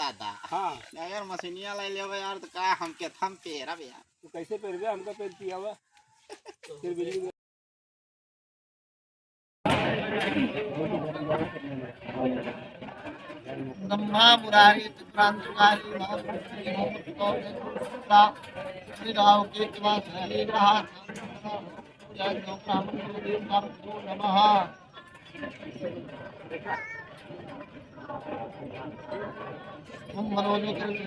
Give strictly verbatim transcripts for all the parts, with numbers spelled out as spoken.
दादा। हाँ। अगर मशीनिया लाई लेबे यार, तो का हमके थम पेरब यार। तो कैसे पेरबे? हमका पेर पियावा। फिर बिजली ब्रह्मा मुरारी त्रिपुरांतकारी महापुरुषी महापुरुषा श्री राव के कृपा से हरि रहा। नमः। ओम मनोजव कृष्ण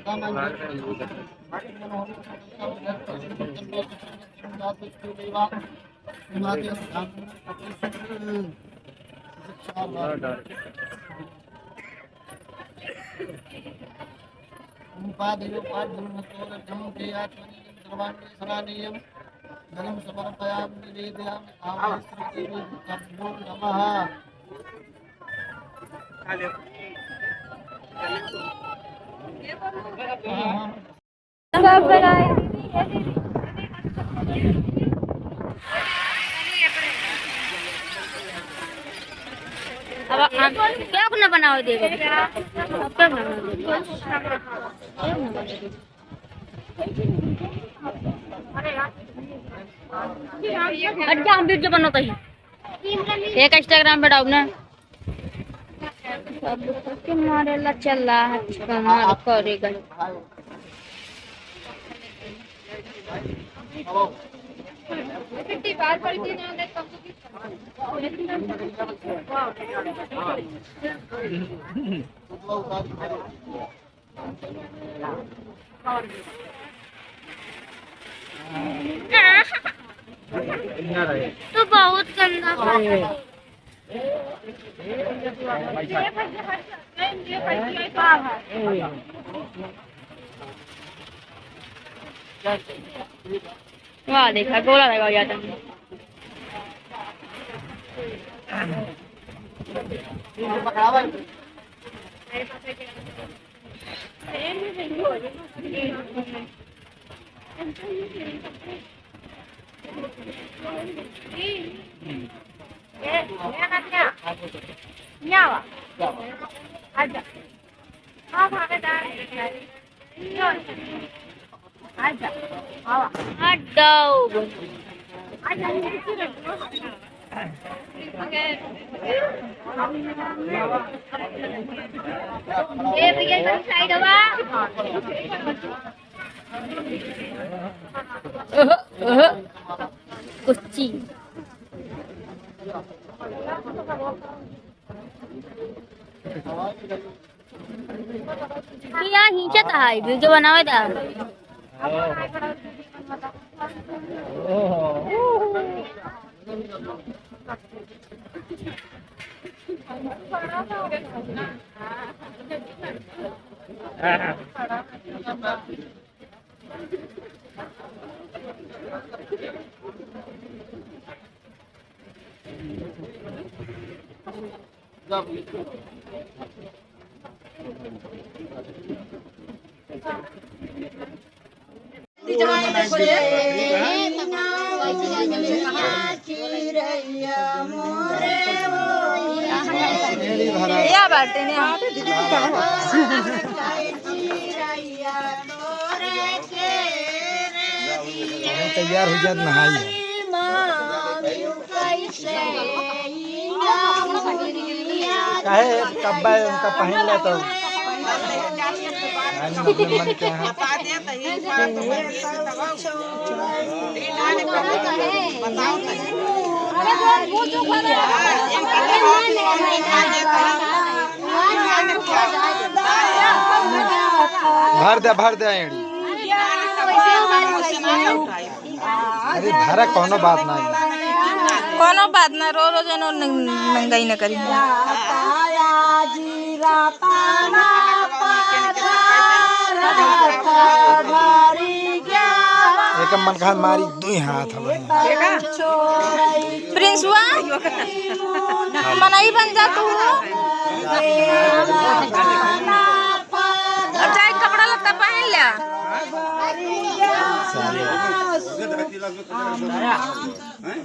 अब हम क्या अपना बनाओ देबो? अब क्या बनाओ देबो? हट जा, हम वीडियो बनाते हैं। एक Instagram पे डाउन ना। सबके मारेला चल रहा है, कमाल करेगा। तू बहुत गंदा बा। वाह, देखा, गोला लगा हुआ था। हट जाओ। ए भैया, इधर साइड हवा। ओहो, ओहो। कुच्ची। या हिंचत आहे, वीडियो बनावे दा। या बाटे ने। तैयार हो जात नहाई है। काहे कब्बा है उनका पहन ले तो। मन के यहाँ। भर दे, भर दे एड़ी। अरे भरा, कौनो बात ना। कौनो बात ना, रो रो जनो न-, नंगाई न करी। एक मन खान मारी दुई हाथ हवे। प्रिंसवा, मनई बन जा तू। अब जाए कपड़ा लत्ता पहन ले।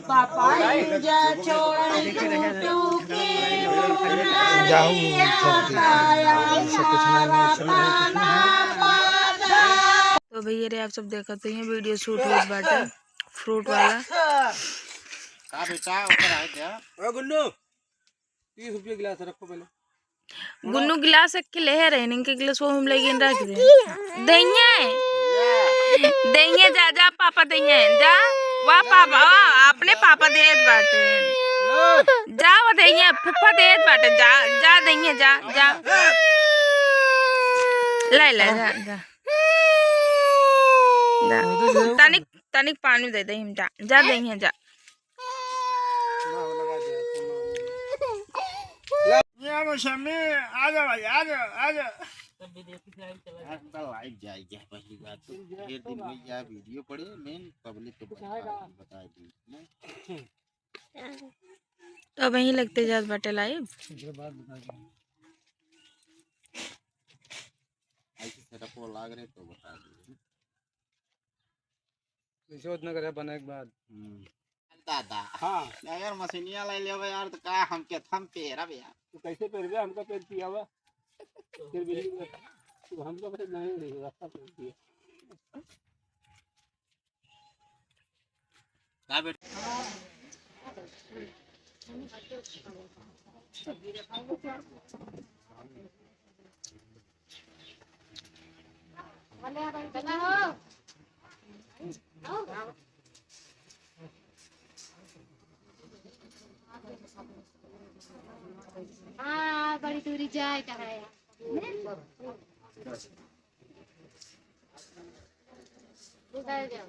पापा जा छोड़ छूटू के जाऊ, सब कुछ ना, ना, सब कुछ ना। तो भैया रे, आप सब देखत होइहैं, video shoot होत बाटे fruit वाला। का बेटा, ऊपर आ जा। ओ गुन्नू, तीस रुपया गिलास रखो पहले। गुन्नू गिलास एक के लेहे रहे, इनके गिलास वो हम लेके रख दे। दइहैं। दइहैं, जा, जा, पापा दइहैं, जा। वाह, पापा, वाह, अपने पापा देत बाटे। जा, वो दइहैं, फूफा देत बाटे, जा, जा, दइहैं, जा, जा। ले, ले, जा, जा। जा। तनिक, तनिक पानी दे दे, हम जा, जा, दइहैं, जा। या मौसमी, आ जा भाई, आ जा, आ जा। आज तो live जाए, जाए पहली बात तो। ढेर दिन हो गया video पड़े, main public को बता दी, बता दी, नहीं? तो अब यहीं लगते जात बाटे live। एकरे बाद बता दी। ऐसे setup वो लाग रहे तो बता दी। जैसे उतना करे बने के बाद। हम्म। दादा। हाँ। अगर मशीनिया लाई लेबे यार, तो का हमके थम पेरब यार। तू कैसे पेरबे? हमका पेर पियावा। फिर भी तू हमका पेर नहीं रही, रास्ता पेर पिया। का बेटा? हाँ, बड़ी दूरी जाए का है। उधर जाओ।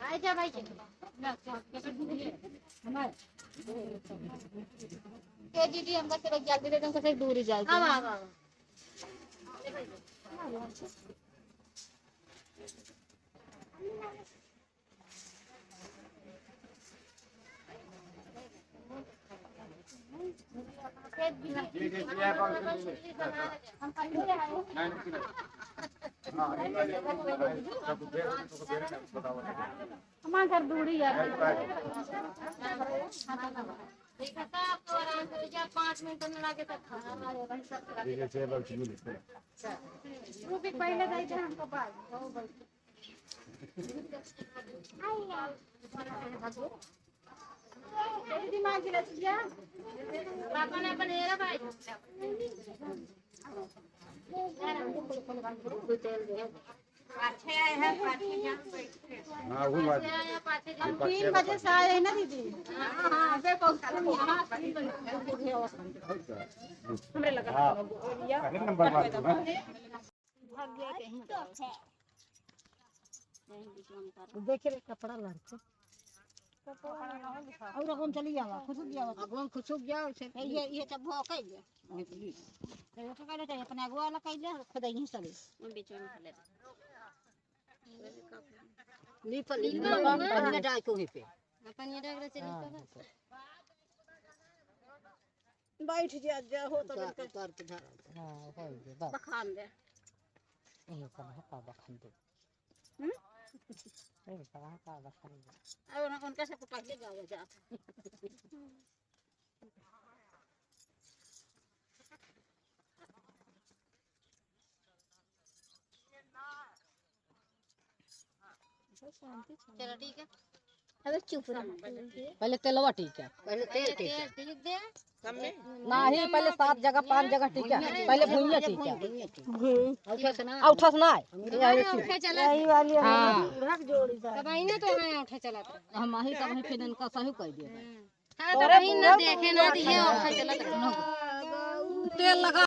आइ जा भाई। ए दीदी, हमका थोड़ा जल्दी दे दो, हमका थोड़ा दूर ही जाए। आवा, आवा, आवा। हमारे घर दूरी है। देखा था आपको आराम से, जब पाँच मिनट में लागे तो खाना हमारे भाई सब खा लेते। वो भी पहले गए थे हमको पास। हाँ, वो बात। हम तीन बजे से आए हैं ना दीदी। हाँ, हाँ, देखो, हमरे लगा हाँ। पहले नंबर बात हुआ। भाग गया कहीं। देखे रे, कपड़ा लड़के। और अगवन चली जावा, खुशबू जावा। अगवन खुशबू जाओ, से ये, ये सब भौंके ले। तो ये तो कहले चाहिए, अपने अगवा वाला कहले, खुद यहीं चले। वो बीच में भले। लीपा, लीपा, लीपा, लीपा। अपने डाल के वहीं पे। अपन ये डाल के चली हाँ, तो बस। बैठ जा, जा, हो तो उतार, बिल्कुल। उतार के धर। हाँ, हो गया, बस। बखान दे। यही सब है, का बखान दे। हम्म? यही सब है, का बखान दे। अब उन-, उनका सबको पहले गावा जात। चलो, ठीक है। अबे चुप रह। पहले तेलवा टीका। पहले तेल टीका। तेल टीक दे। नहीं, पहले सात जगह, पाँच जगह टीका। पहले भुइयां टीका। भुइयां टीका। औंठा से ना। औंठा से ना। यही वाली है। हाँ। तब आई ना तो हमें औंठा चलाता। हम आई तब हम फिर इनका सही कर दिया। हाँ, तो तोरे कहीं ना पूरा देखे, ना दिए, और खाए चला कर। तेल लगा।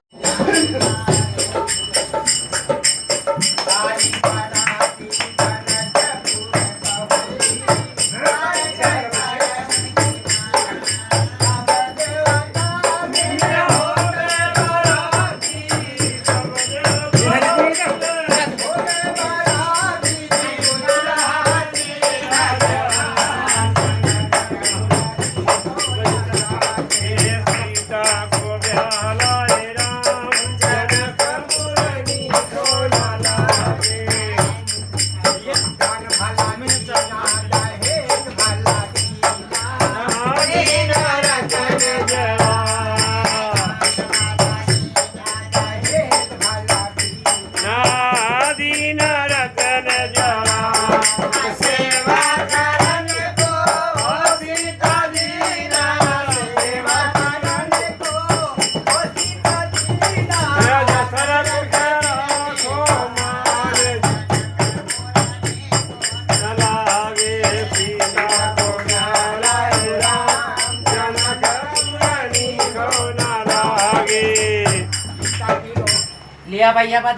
दीन रतन जवान। सेवा करन को, ओ सीता दीन, सेवा करन को, ओ सीता दीन। राजा दशरथ के राखो मान। न लागे सीता को प्यारा राम, जनकपुर नीको न लागे। लिया भैया, बता।